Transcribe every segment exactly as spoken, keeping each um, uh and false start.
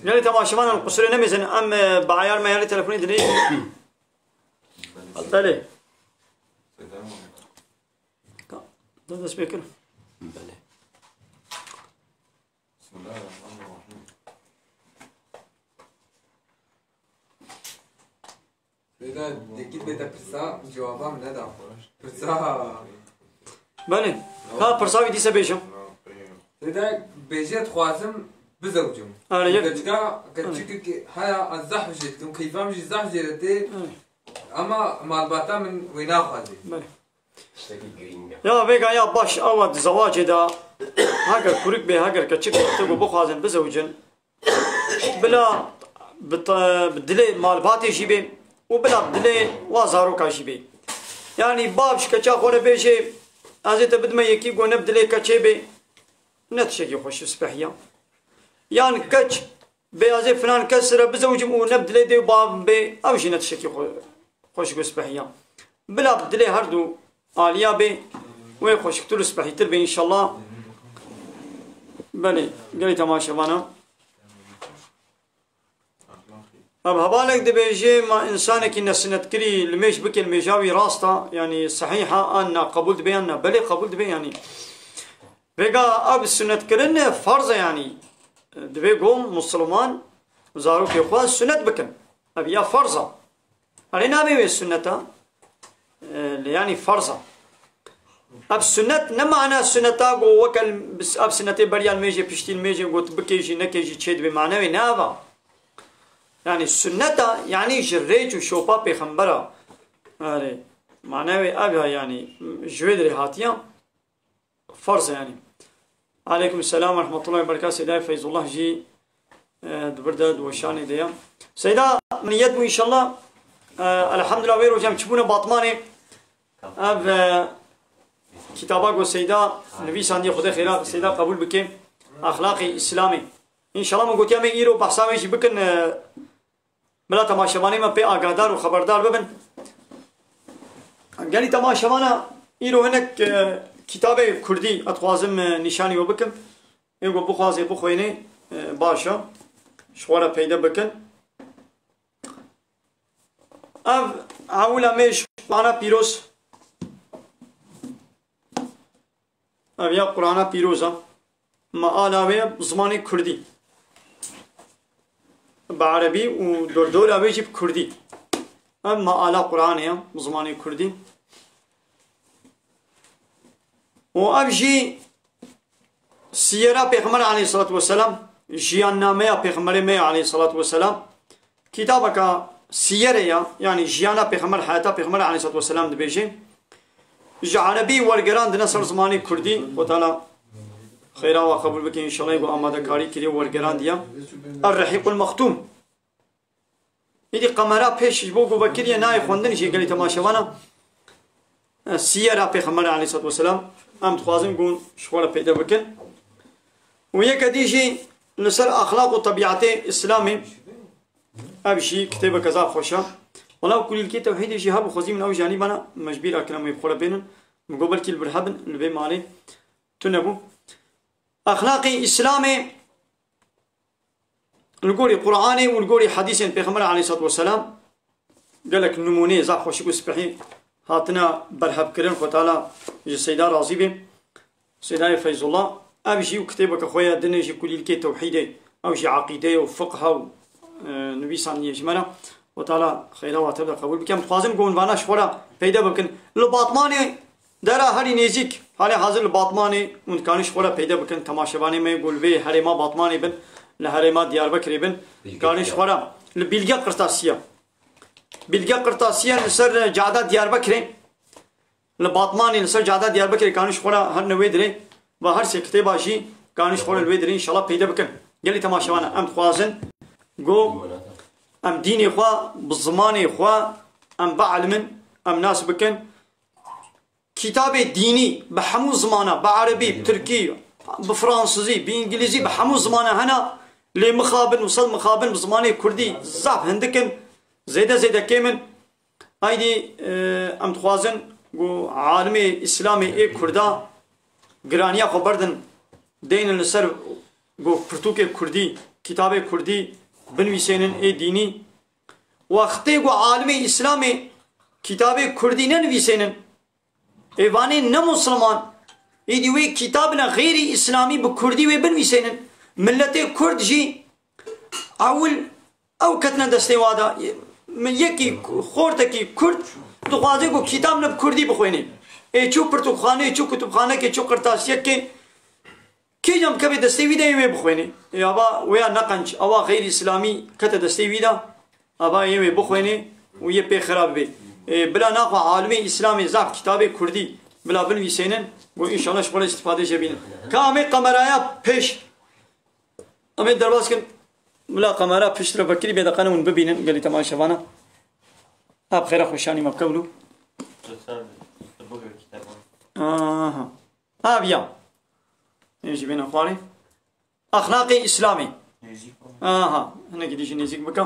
Gelî temaşevanan qusûrê nemêzin, em, e, bi eyar me herî telefonî dinê. Belê. Da dest pê kir. Belê. Seyda, dekî bê te pirsa, cewaba min neda. Pirsa. Belê. Ka pirsa wî dîse bêjim. Seyda, bêje dixwazim bizewcim. Erê, yek. Keçika, keçikek haya, ez zehf jê dikim, keyfa min jî zehf jê re tê. Erê. Ama malbata min wê naxwazê. Belê. Tiştekî girîng e. Ya vêga ya baş, ewa di zewacê de, heger kurik bê, heger keçik bê, tu ku bixwazin bizewcin, bila bi te-, bi dilê malbatê jî bê û bila bi dilê wa zaroka jî bê. Yanî bav ji keça xwe re bêjê, ez ê te bidime yekî ku ne bi dilê keçê bê, ne tiştekî xweş û spehî ya. Yan keç bê, ez ê filan kes re bizewicim û ne bi dilê dê û bav bê, ew jî ne tiştekî xwe-, xweşik û spehî ya. Bila bi dilê her du aliya bê, wê xweşiktir û spehîtir bê înşallah. Belê, gelî temaşevana. Ev hevalek dibêje, ma insanekî nesunetkirî limêj bike, limêja wî rast a, yanî sehîh a, an na qebûl dibe yan na? Belê qebûl dibe yanî. Vêga ev sunetkirin ferz e yanî. Divê ku Musulman zarokê xwe sunet bikin. Ev ya ferz a. Erê nabê wê sunet a. E, lê yanî ferz a. Ev sunet ne mana suneta ku weke l-, ev sunetê beriya limêjê piştî limêjê got bikê jî nekê jî çê dibê. Mana wê ne ev a. Yanî sunet a, yanî ji rêç û şopa pêxember a. Erê. Mana wê ev a yanî. Ji wê dirê hatiye. Farz e yanî. Aleykum selam ve rahmetullahi ve berekatuhu. Seyda Feyzullah jî, e, di vir de, di weşanê de ya. Seyda, min niyet bû înşallah. E, elhamdulillah, wê rojê em çibûne Batmanê. Ev, e, kitaba ku Seyda nivîsandiye, Xwedê xêra Seyda qebûl bike. Exlaqê Îslamê. Înşallah min gotiya me îro behsa wê jî bikin, e, Bila temaşevanê me pê agahdar û xeberdar bibin. Gelî temaşevana, îro hinek, e, kitabê kurdî ez dixwazim, e, nîşanî we bikim. Ê ku bixwazê bixwînê, e, baş e. Ji xwe re peyde bikin. Ev hewla me ji Qur'ana pîroz. Ev ya Qur'ana pîroz e. Meala wê bi zimanê kurdî. Bi erebî û dordora wê jî bi kurdî. Ev meala Qur'anê ye bi zimanê kurdî. Û ev jî Siyera Pêxember aleyhissalatu vesselam, jiyannameya Pêxemberê me ya aleyhissalatu vesselam, kitabeka siyerê ya, yanî jiyana Pêxember, heyata Pêxember aleyhissalatu vesselam dibêje. Ji erebî wergerandine ser zimanê kurdî, Xwe Teala xeyra we qebûl bike, înşallah, ku amadekarî kiriye û wergerandiye. Er-Rehiqul Mextûm. Îdî kamera pêş ji bo ku vekiriye nayê xwendin jî gelî temaşevana, e, siyera Pêxemberê aleyhissalatu vesselam em dixwazin ku ji xwe re peyde bikin. Û yeke dî jî li ser exlaq û tebîetê Îslamê, ev jî kitêbeke zaf xweş e. Wela kulîlkê tewhîdê jî hebû xwezî min ew jî anî bana, me ji bîra kine, em ê bi xwe re bênin. Min got belkî li vir hebin, li vê malê tune bû. Exlaqê Îslamê Li gorî Qur'anê û li gorî hedîsên Pêxember aleyhissalatu vesselam gelek nimûneyê zaf xweşik û spehî hatine berhevkirin. Xwe Teala ji Seyda razî be. Seydayê Feyzullah, ev jî û kitêbeke xwe ye, dinê jî kulîlkê tewhîdê, ew jî eqîdeyê û fiqha û, e, nivîsandiye ji me re. Xwe Teala xeyra we tev de qebûl bike. Em dixwazin ku hûn vana ji xwe re peyde bikin. Li Batmanê Dera herî nêzîk, halê hazir li Batmanê hûn dikarin ji xwe re peyde bikin, temaşevanê me ku li vê herêma Batmanê bin, li herêma Diyarbekirê bin, dikarin ji xwe re li Bîlge Qirtasiya. Bîlge Qirtasiya li ser cada Diyarbekirê, li Batmanê li ser cada Diyarbekirê dikarin ji xwe re herine wê dirê, va her sê kitêba jî dikarin ji xwe re li wê dirê înşallah peyde bikin. Gelî temaşevana, em dixwazin ku em dînê xwe bi zimanê xwe em bielimin, em nas bikin. Kitabê dînî bi hemû zimana, bi erebî, bi tirkî, bi fransizî, bi îngilîzî, bi hemû zimana hene, lê mixabin û sed mixabin bi zimanê kurdî zaf hindik in, zêde zêde kêm in. Aydî, e, em dixwazin ku alimê Îslamê ê kurda giraniya xwe berdin, deynin li ser ku pirtûkê kurdî, kitabê kurdî binivîsênin ê dînî. Wextê ku alimê Îslamê kitabê kurdî nenivîsênin, ê vanê ne musliman, êdî wê kitabine xeyrî îslamî bi kurdî wê binivîsênin. Miletê kurd jî ewil ew ketine destê wa da. Min yekî xortekî kurd dixwaze ku kitab ne bi kurdî bixwêne. Ê çû pirtûkxanê, çû kutubxanekê, çû qirtasiyekê, kê cem kevê destê wî de yê wê bixwêne. Ê ava wê ya neqenc, awa xeyr îslamî kete destê wî de, ava yê wê bixwêne û yê pê xira bibê. Ê, bila naxwe alimê îslamê zaf kitabê kurdî bila binivîsênin, ku înşallah ji xwe re îstîfade jê bînin. Ka amê kameraya pêş. Em ê derbas kin. Bila kamera piştre vekirî bê deqene hûn bibînin gelî temaşevana. Ha bi xêra xweşanî me bikevlû. Aha. Ha biya. Ê jî bêne xwarê. Axlaqê Îslamê. Aha. Hinekî dî jî nêzîk bike.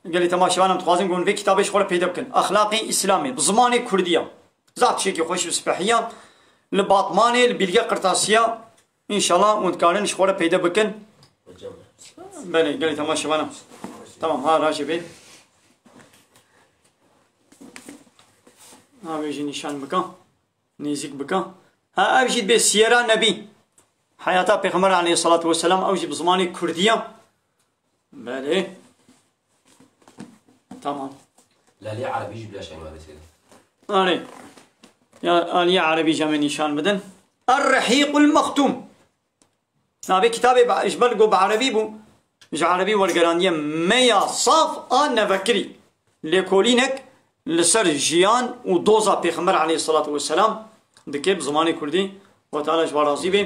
Gelî temaşevan em dixwazin ku hûn vê kitabê ji xwe re peyde bikin. Axlaqê Îslamê. Bi zimanê kurdî ya. Zaf tiştekî xweş û spehî ya. Li Batmanê, li Bîlge Qirtasiya. Înşallah hûn dikarin ji xwe re peyde bikin. Belê, gelê temaşevana. Tamam, ha, rajê bê. Ha, vê jî nîşan bika. Nêzîk bika. Ha, ev jî dibê Siyera Nebî. Heyata Pêxember aleyhissalatu vesselam, ew jî bi zimanê kurdî ya. Belê. Tamam. Lalê Erebî jî bila şeŋ Arê. Ya, aliyê Erebî jî em ê nîşan bidin. Er-Rehîqul Mextûm. Navê kitabê bi, ji ber ku bi Erebî bû, ji Erebî wergerandiye. Meya saf a nevekirî. Lêkolînek li ser jiyan û doza Pêxember aleyhissalatu vesselam dike bi zimanê kurdî. Xwe Teala ji wan razî be.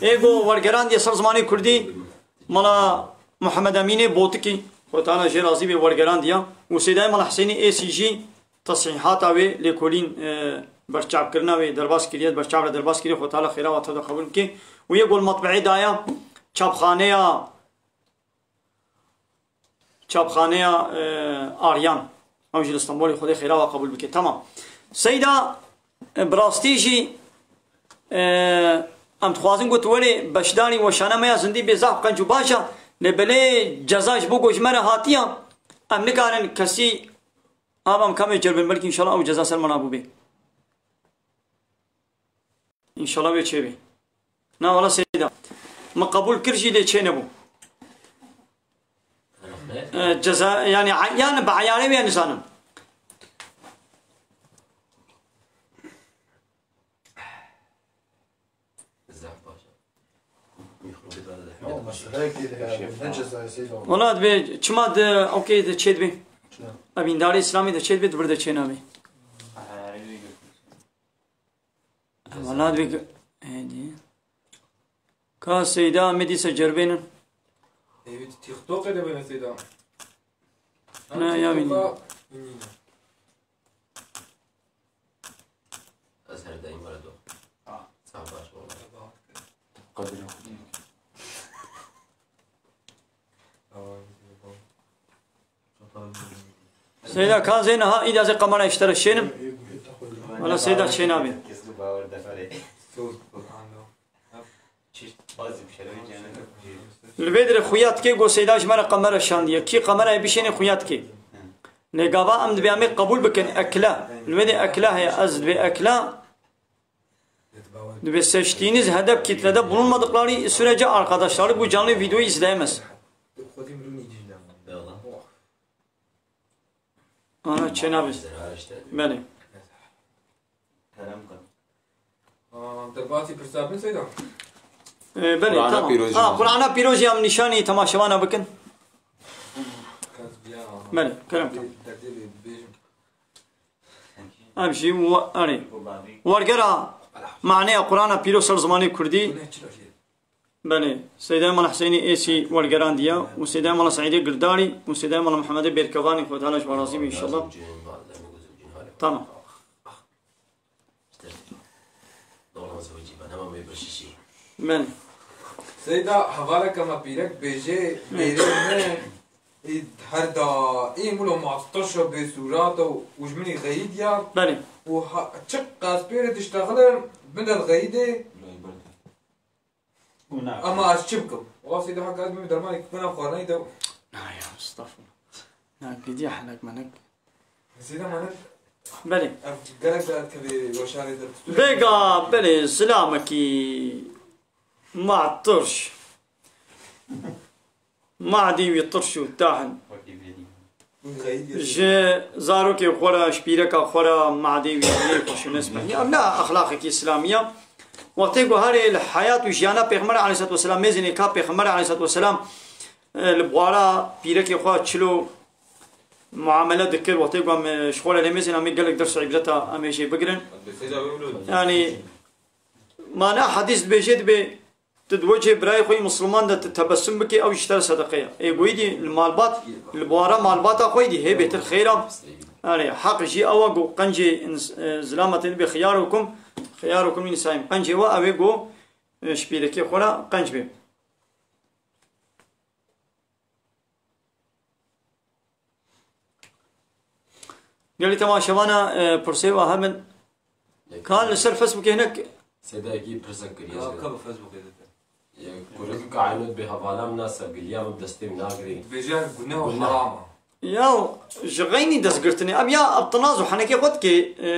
Ê ku wergerandiye ser zimanê kurdî, Mala Muhammed Emînê Botikî, Xwe Teala jê razî be, wergerandiya. Û Seydayê Mala Hesênî Êsî jî tesîhata wê lêkolîn, e, berçavkirina wê derbas kiriye, berçav re derbas kiriye, Xwe Teala xêra wa tev de qebûl bike. Û yê ku li metbeê daya, çapxaneya, çapxaneya, e, Aryan. Ew jî li Stenbolê, Xwedê xêra wa qebûl bike. Tamam. Seyda, e, bi rastî jî, e, em dixwazin ku tu werê beşdarî weşana me ya zindî bê, zaf qenc û baş e. Lê belê ceza ji bo ku ji me re hatiya, em nikarin kesî Ava em kamê cerbin, belkî înşallah ew ceza ser me nabûbê. Înşallah wê çêbê. Na wala Seyda. Me qebûl kir jî lê çê nebû. E, ceza, yani, a-, yani bi eyarê wê nizanim. Zaf baş e. Ama meseleyekê de ne cezayê Seyda? Wala dibê, çima de, okey de çê dibê. Çima? Evîndarê Îslamê de çê dibê, di vir de çê nabê. Wala dibê ke-, hêdî. Ka Seyda em ê dîsa cerbênin. Ê, wî TikTokê de bêne Seyda. Ne, ya TikToka bînî. Bînî. Ez her daîm were dost. Ah. Sağ baş ol. Qadrê xwe. Seyda ka zê niha îda zê kamera îşte re şênim. Wala Seyda çê nabê. Li vê dirê xuya dikê ku Seyda ji me re kamera şandiye. Kî kamerayê bişênê xuya dikê. Lê gava em dibê em ê qebûl bikin ekle. Li vê de ekle heye, ez dibê ekle. Dibê seçtiğiniz hedef kitlede bulunmadıkları sürece arkadaşları bu canlı videoyu izleyemez. Ana çênabê. Belê. Aa, derbasî pirsa bin Seyda. Ee, belê, Qur'ana tamam. Pîrozî. Ha, Qur'ana pîrozî em nîşanî temaşevana bikin. Belê, kerem ke. Ev jî we-, erê. Wergera maneya Qur'ana pîroz ser zimanê kurdî. Belê, Seydayê Mala Hüseyinê Êsî wergerandiye û Seydayê Mala Seîdê Girdarî û Seydayê Mala Mihemedê Bêrkevanî, Xwedê Teala ji we razî be înşallah. Tamam. Belê. Seyda, hevaleke me pîrek bêje, mêrê min ê her daîm wilo mastoşo bêsûrat û ji min î xeyîdiya. Belê. Û ha-, çiqas pê re diştexilim, bindel xeyîdê. Ama ez çi bikim? Wa Seyda Hak ez bim dermanê kukuna xwarinayî de. Na ya, estağfurullah. Na, gidiya henek menek. Seyda menek. Belê. Ev gerek de ev kevê weşanê de tutuyor. Vêga, belê, silamekî ma tirş. Ma dî wî tirş û tahin. Ji zarokê xwe re, ji pîreka xwe re, madê wî yê xweşûnes bihî. Ev ne exlaqekî îslamî ye. Wextê ku herê li heyat û jiyana Pêxember aleyhisselatu vesselam mêzênê ka Pêxember aleyhisselatu vesselam, e, li bawara pîrekê xwe çilo muamele dikir, wextê ku em, e, ji xwe re lê mêzên em ê gelek ders û îbreta em ê jê bigirin. Yani, mana hedîs dibêje, dibê, tu di wecihê birayê xwe yî Misliman de tu tebessum bikê, ew jî ji te re sedeqe ye. Ê goyî dî li malbat, li bawara malbata xwe yî dî hê bêtir xêr e. Erê, heq jî ew e ku qencê ins-, e, zilametê dibê xiyarukum, xiyarukum lînsayim. Qencê we ew ê ku, e, ji pîrekê xwe re qenc bê. Gelî temaşevana, e, pirsê wa hebin. Ka li ser Facebookê hinek. Sêdayekî pirsek kiriye. Ya, ka bi Facebookê dite. Ya, kurik ka aynot bê hevala min nasa giliya min destê min nagirê. Dibêje gune û Gune. Haram e. Ya, ji xeynî destgirtinê. Em ya, em tinaz û henekê xwe dikê, e,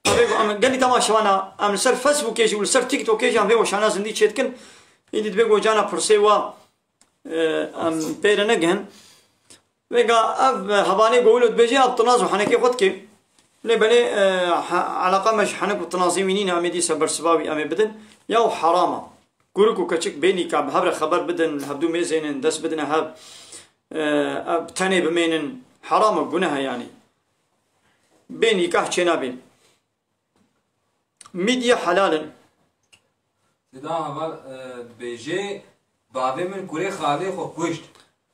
em ê, em gelî temaşevana, em li ser Facebookê jî û li ser TikTokê jî em vê weşana zindî çêdikin. Îdî dibê gocana pirsê wa, e, em pê re negihin. Vêga ev, e, hevalê ku wilo dibêje, ev tinaz û henekê xwe dike. Lê belê, e, he-, eleqa me ji henek û tinazê wî nîne, em ê dîsa bersiva wî em ê bidin. Ya û heram e. Kurik û keçik bê nîka bi hev re xeber bidin, li hevdû mêzênin, dest bidine hev. E, ev tenê bimênin. Heram e, guneh e yanî. Bê nîkah çênabê. Mîdye helal in. Sêda heval, e, dibêje, bavê min kurê xalê xwe kuşt.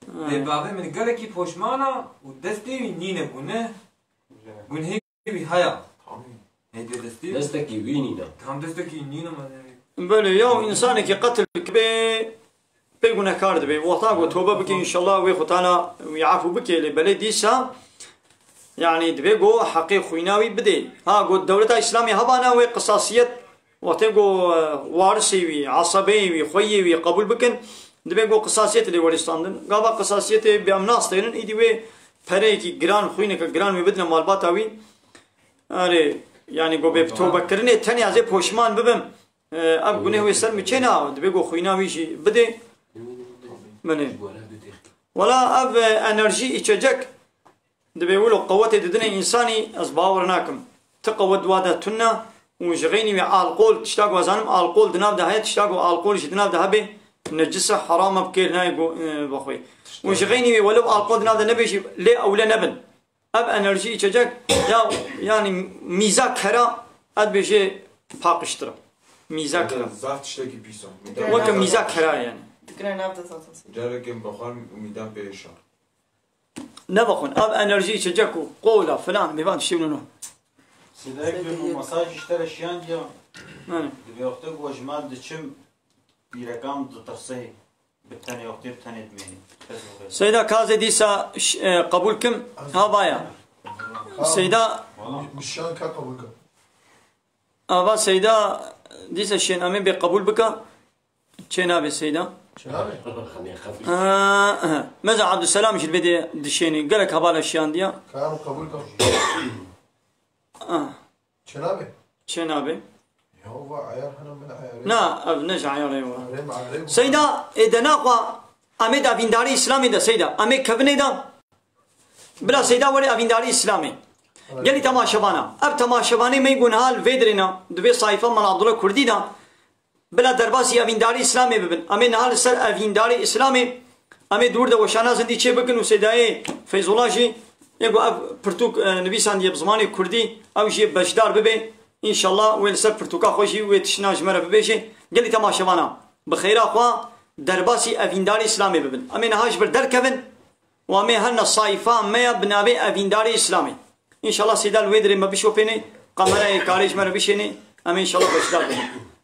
Ha. Lê bavê min gelekî poşman e û destê wî nîne gune. Gunhê wî heye. Heyde destê wî. Destekî wî nîne. Tam destekî nîne me. Belê, ya û însanekî qetil kibe, pê gunehkar dibe. Wexta ku tobe bike, înşallah wê xutana wî efû bike, lê belê dîsa, yanî, dibê ku heqê xwîna wî bidê. Ha, ku dewleta Îslamê hebana wê qisasiyet, wextê ku, e, warisê wî, esebeyê wî, xweyê wî qebûl bikin, dibê ku qisasiyetê lê werê standin. Gava qisasiyetê bi em nas tênin, îdî wê pereyekî giran, xwîneke giran wê bidine malbata wî. Erê, yanî, ku bê tobekirinê tenê ez ê poşman bibim. E, ev guneh wê ser min çê na, dibê ku xwîna wî jî bidê. Belê. Wela ev, e, enerjî, içecek dibê wilo qewetê didinê însanî, ez bawer nakim. Ti qewet di wa de tune û ji xeynî wê alkol, tişta ku ez zanim alkol di nav de heye, tişta ku alkol jî di nav de hebe, necis e, heram e, bi kêr nayê ku, e, vexwê. Û ji xeynî wê welew alkol di nav de nebe jî lê ewle nebin. Ev enerjî içecek ya, yanî mîza kera, ez dibêjê paqijtir e. Mîza kera. Zaf tiştekî pîs e. Weke mîza kera yanî. Dikine nav de zaten. Carekê min bixwar û mîdan pê şar. Nebixwin. Ev enerjî içecek û kola filan mêvan tiştê wilo no. Sêdayek, dibê masaj ji te re şiyandiya. Yani. Dibê wextê ku ji mal diçim pîrekan ditirsê. Bi tenê wextê bi tenê dimênî. Seyda, ka ez ê dîsa ş-, e, qebûl kim? Ha, vaya. Seyda. Bi şiyan ka qebûl kim? Ava Seyda, dîsa şên em ê bê qebûl bika. Çê nabe Seyda. Çê nabe? Ha, ha. Meza Abdüselam jî bê dê dişênî. Gelek hevala şiyandiya. Ka em qebûl kim? Ah. Çênabe? Çênabe? Ya, va ayar hene min ayarê. Na, ev ne ji ayarê wa. Ayarê mi, ayarê mi? Seyda, ê de naxwa, em ê de evîndarî Îslamê de, Seyda. Em ê kevinê de. Bila Seyda were evîndarî Îslamê. Evet. Gelî temaşevana. Ev temaşevanê me gunhal vê dirêna. Divê sayfa Mala Abdullah Kurdî de. Bila derbasî evîndarî Îslamê bibin. Em ê niha li ser evîndarî Îslamê, em ê dûr de weşana zindî çê bikin û Seydayê Feyzullah jî, yê ku ev pirtûk, e, nivîsandiye bi zimanê kurdî, ew jî beşdar bibe. Înşallah wê li ser pirtûka xwe jî wê tiştina ji me re bibêje. Gelî temaşevana, bi xêra xwe derbasî evîndarî Îslamê bibin. Em ê niha ji vir derkevin. Û em ê herna sayfa me ya bi navê Evîndarê Îslamê. Înşallah Seyda li wê dirê me bişopêne, kamerayê karê ji me re bişêne, em ê înşallah beşdar bibin.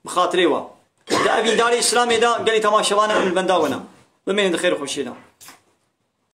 Bi xatirê we. Di Evîndarê Îslamê de gelî temaşevanan em li benda we ne. Bimêne di xêr û xweşiyê de.